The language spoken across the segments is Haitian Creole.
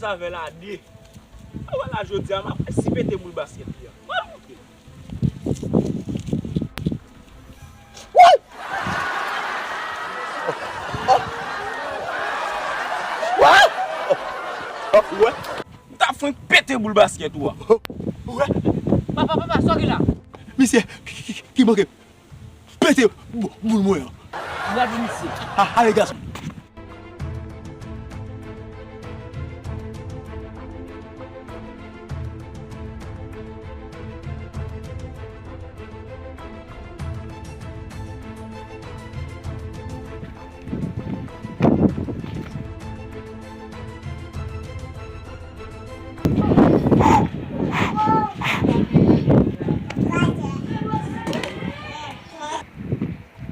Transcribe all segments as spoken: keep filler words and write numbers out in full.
avè l a de. A wè la jodi a, m ap wè si pete boul baskèt li a. Mwen montre l. Woy! Woy! Ou wè? M ta fwenk pete boul baskèt ou a. Ou wè? Papa, papa, sa w gen la? Misye, ki, ki, ki manke pete bou-, boul mwen an. Gade misye. A, ale gason.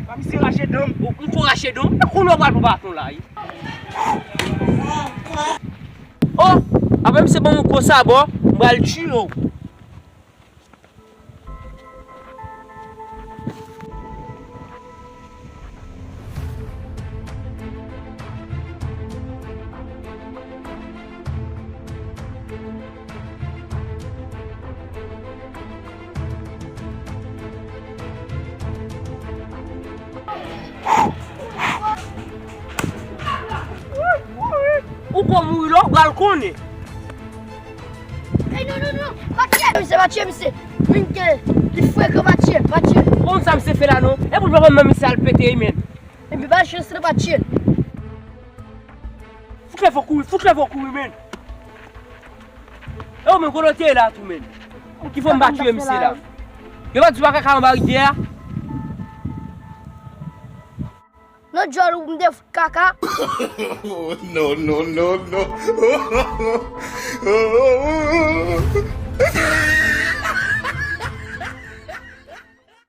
Pa misye rache dan m. Ou, ou tou rache dan m. Kounye w pral pran baton la, wi. Oh, apre misye ban m yon gwo sabò, m pral tiye w. Ou ko mouri la, ou pral konnen. Ey, non, non, non, pa tchè misye, pa tchè misye. Moun ke li frekan, pa tchè, pa tchè. Bon, sa misye fè la non. E pou l pa ban misye al pete, men. Epi pa chans li pa tchè. Fout leve w kouri, fout leve w kouri, men. E ou menm, kote w te ye la tou, men? Ki fè m pa tiye misye la? Yo pa di w pa kaka anba rivyè a? Nan djòl ou m te fout kaka. No, no, no, no.